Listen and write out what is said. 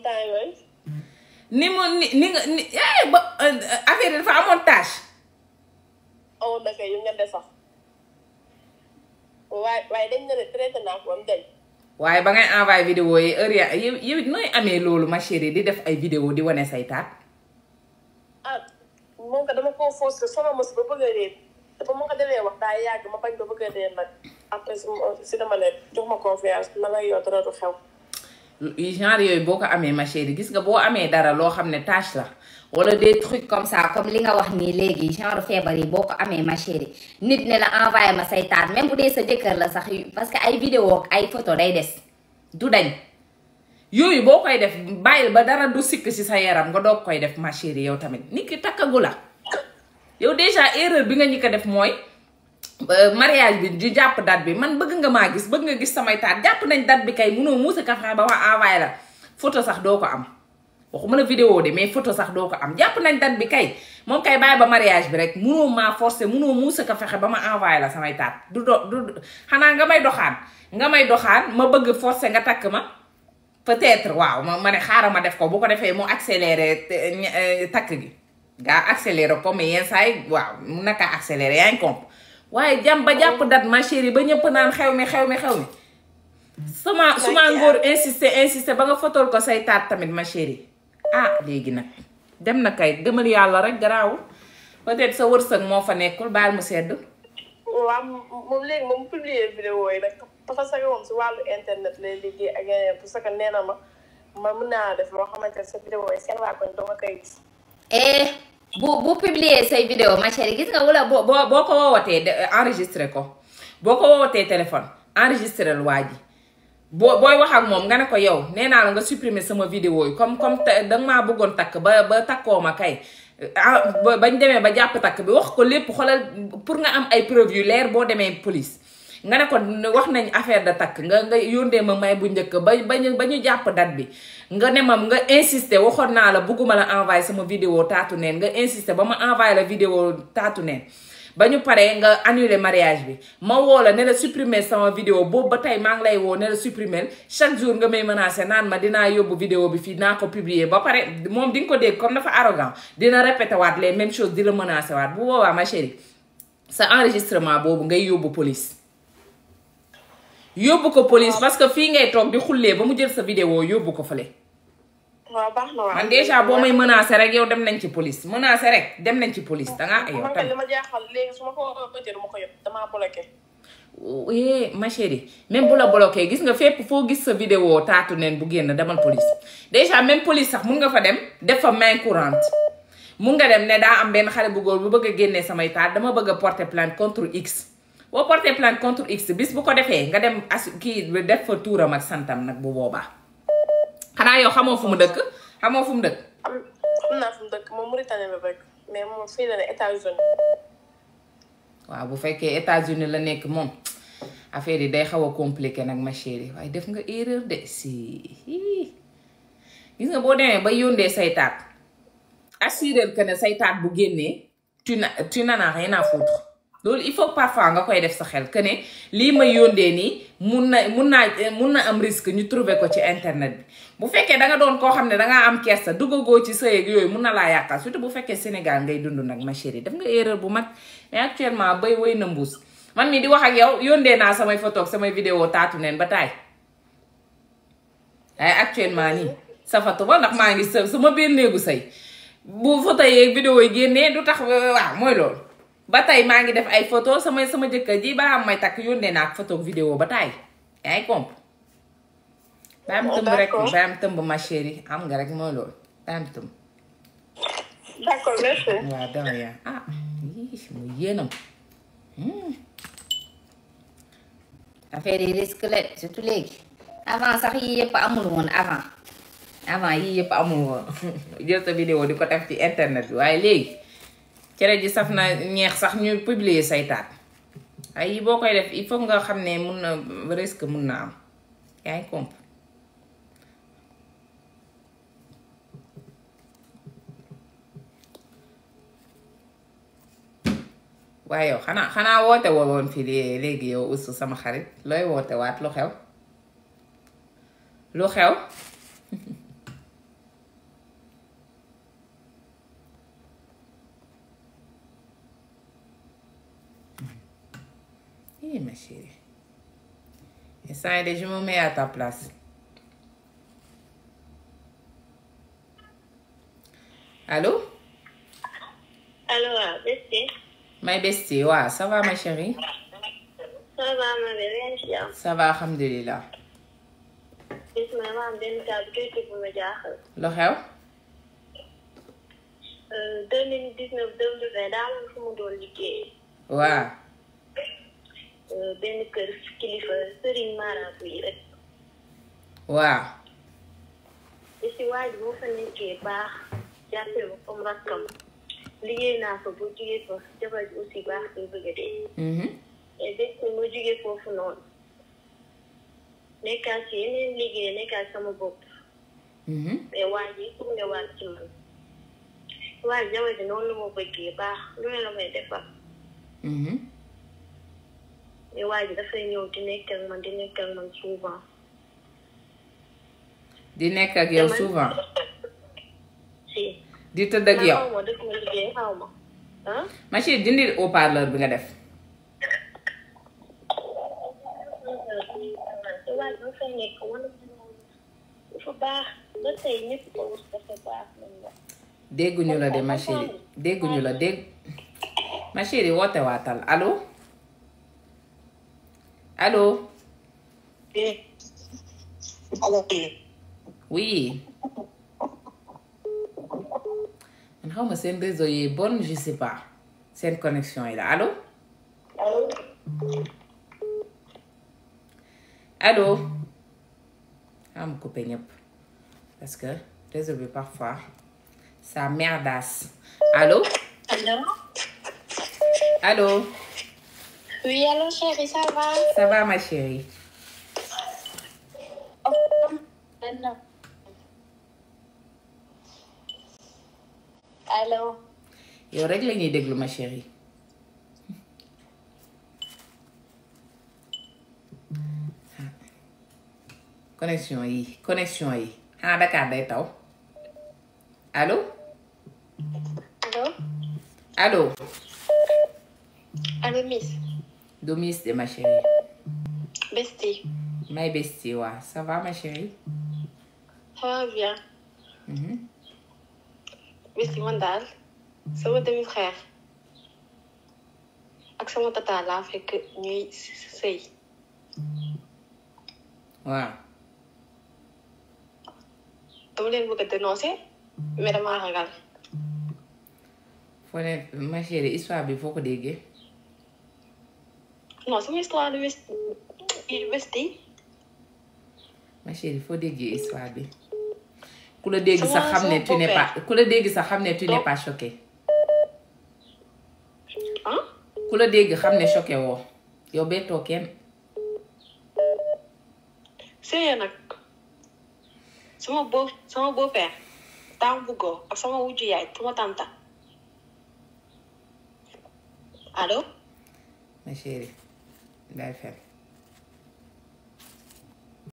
temps yooyu. ni mu ni nga ni ba affaire yi dafa amoon tâche. awoon na kay yu nga def sax waaye dañ ne traité naa ko am dañ. waaye ba ngay envoyé vidéo yi heure ya yow it nooy amee loolu ma chérie di def ay vidéo di wane say taat. ah moom ka dama koo fausse sama mos ba bëgg a réer dafa ma ko demee wax daa yàgg ma bañ ba bëgg a réer nag après si dama ne jox ma confiance ma lay yow dara du xew. genre yooyu boo ko amee ma chérie gis nga boo amee dara loo xam ne tâche la wala des trucs comme ça comme li nga wax nii léegi genre feebar yi boo ko amee ma chérie nit ne la envoyé ma say taat même bu dee sa jëkkër la sax parce que ay vidéo ak ay photo day des du dañ yooyu boo koy def bàyyil ba dara du sikk ci sa yaram nga doog koy def ma chérie yow tamit nit ki takkagu la yow déjà erreur bi nga ñi ko def mooy mariage bi di jàpp date bi man bëgg nga maa gis bëgg nga gis samay taat jàpp nañ date bi kay munoo muusa ka fexe ba ma envoyé la photo sax doo ko am waxuma la vidéo de mais photo sax doo ko am jàpp nañ date bi kay moom kay bàyyi ba mariage bi rek munoo maa forcé munoo muusa ka fexe ba ma envoyé la samay taat du xanaa nga may doxaan ma bëgg forcé nga takk ma peut-être waaw ma ne xaaral ma def ko bu ko defee mu accéléré takk gi gaa accéléré ko mais yenn saa yi waaw mun na kaa accéléré yaa ngi comp waaye jàmm ba jàpp dat ma chérie ba ñëpp naan xew mi suma ngóor insister ba nga fotol ko say taat tamit ma chérie ah léegi nag dem na kay gëmal yàlla rek garaawul peut-être sa wërsëg moo fa nekkul baal mu sedd. waaw moom léegi moom publier vidéo yi rek dafa sax moom si wàllu internet lay liggéey ak yeneen parce que nee na ma mën naa def loo xamante ne sa vidéo yi seen waa koñ dama koy gis. bu publier say vidéo ma chérie gis nga wala boo ko woowatee enregistré ko boo ko woowatee téléphone enregistré lu waa ji booy wax ak moom nga ne ko yow nee naa la nga supprimer sama vidéo yi comme danga maa bëggoon takk ba takkoo ma kay bañ demee ba jàpp takk bi wax ko lépp xoolal pour nga am ay preuve yu leer boo demee police nga ne ko wax nañ affaire de takk nga yóndee ma may bu njëkk ba ñu jàpp date bi nga ne ma nga insister waxoon naa la bëgguma la envoyé sama vidéo taatu neen nga insister ba ma envoyé la vidéo taatu neen ba ñu paree nga annulé mariage bi ma woo la ne la supprimer sama vidéo boobu ba tey maa ngi lay woo ne la supprimer chaque jour nga may menacé naan ma dinaa yóbbu vidéo bi fii naa ko publier ba pare moom di nga ko dégg comme dafa arrogant dina répété waat les mêmes choses di la menacé waat bu boobaa ma chérie sa enregistrement boobu ngay yóbbu police yóbbu ko police parce que fii ngay toog di xullee ba mu jël sa vidéo yóbbu ko fële. waaw baax na waaw man déjà boo may menacé rek yow dem nañ ci police menacé rek dem nañ ci police dangaa yow tamit. li ma jaaxal léegi su ma ko bëggee du ma ko yëg damaa bloqué. oui ma chérie même bu la bloqué gis nga fépp foo gis sa vidéo taatu neen bu génn demal police déjà même police sax mun nga fa dem def fa main courante mun nga dem ne daa am benn xale bu góor bu bëgg a génnee samay taat dama bëgg a porter plainte contre X. boo porter plainte contre X bis bu ko defee nga dem kii def fa tuuram ak santam nag bu boobaa xanaa yow xamoo fu mu dëkk. xam naa fu mu dëkk moom Mauritanie la rek mais moom fii la ne États-Unis. waaw bu fekkee États-Unis la nekk moom affaire yi day xaw a compliqué nag ma chérie waaye def nga erreur de si gis nga boo demee ba yóndee say taat assurer que ne say taat bu génnee tu n'en as rien à foutre. loolu il faut parfois nga koy def sa xel que ne lii ma yóndee nii mun na am risque ñu trouver ko ci internet bi bu fekkee da nga doon koo xam ne dangaa am kersa duggagoo ci sëy ak yooyu mun na laa yàqal surtout bu fekkee Sénégal ngay dund nag ma chérie def nga erreur bu mag mais actuellement bay woy na mbuus man mii di wax ak yow yóndee naa samay photo ak samay vidéo taatu neen ba taay waaye actuellement nii safatu ba ndax maa ngi sama biir néegu sëy bu photo yeeg vidéo yi génnee du tax waaw mooy loolu ba tey maa ngi def ay photo sama jëkkër ji balaa may takk yónnee naa ak photo vidéo ba tey yaa ngi comp baam tëmb rek baam tëmb ma chérie am nga rek mooy loolu baam tëmb. d'accord merci. waaw dama yaa ah mu yéenam affaire yi risque la surtout léegi avant sax yii yëpp amul woon avant yii yëpp amul woon jël sa vidéo di ko def ci internet bi waaye léegi cere ji saf na ñeex sax ñu publier say taat ay yi boo koy def il faut nga xam ne mun na risque mun na am yaa ngi comp waaye yow xanaa woote woon fii léegi yow Oustou sama xarit looy woote waat lu xew ma chérie. Et ça, je me mets à ta place. Allô? Allô, bestie. My bestie, ouais, ça va ma chérie? Ça va, ma belle, Ça va, alhamdulillah. Gis nga ma am benn cas bu tuuti bu ma jaaxal. Lu xew? 2019 2020 daa am fu mu doon liggéey. Waaw. Benn kër kilifa sëriñ marabu yi rek. Waaw. te si waaj moo fa nekkee baax jàppee ma comme rakkam liggéey naa fa bu jugee fa jabar ji aussi baax te bëgg a dee. et dès que ma jugee foofu noonu nekkaat ci yeneen liggéey nekkaat sama bopp. mais waaj yi pour nga waat ci man. waaj jabar ji noonu la ma bëggee baax lu ne la may defar. mais waaj ji dafay ñëw di nekk ak man souvent. di nekk ak yow souvent. si. di tëdd ak yow. xaw ma def ma liggéey xaw ma. ah. ma chérie dindi haut-parleur bi nga def. te waaj ba fay nekk wala dafa baax ba tey ñëpp ko wax dafa baax nañ la. dégguñu la de ma chérie dégguñu la dégg. ma chérie woote waatal allo. allo. oui. man xaw ma seen réseau yi bon je sais pas seen connexion yi la allo. allo. am coupé ñëpp parce que réseau bi parfois ça merdasse. allo. Allô. allo. Oui, allô chérie, ça va? Ça va ma chérie. Allô. yow rek la ñuy déglu ma chérie. connexion yi ah Dakar day taw allo. Allô. allo. Allô Miss. du Miss de ma chérie. Bestie. may bestie waa ça va ma chérie. Ça va bien. Bestie man daal sama demi-frère ak sama tata laa fekk ñuy sëy. waaw. dama leen bëgg a dénoncer mais dama ragal. foo ne ma chérie histoire bi foo ko déggee. non sama histoire de bestie. ma chérie foo déggee histoire bi. ku la dégg sax xam ne tu n'es pas ku la dégg sax xam ne tu n'es pas choqué. ah. ku la dégg xam ne choqué woo yow bettoo kenn. sëy nag sama beau-père taam bu góor ak sama wujju yaay sama tanta. Allô. ma chérie day fen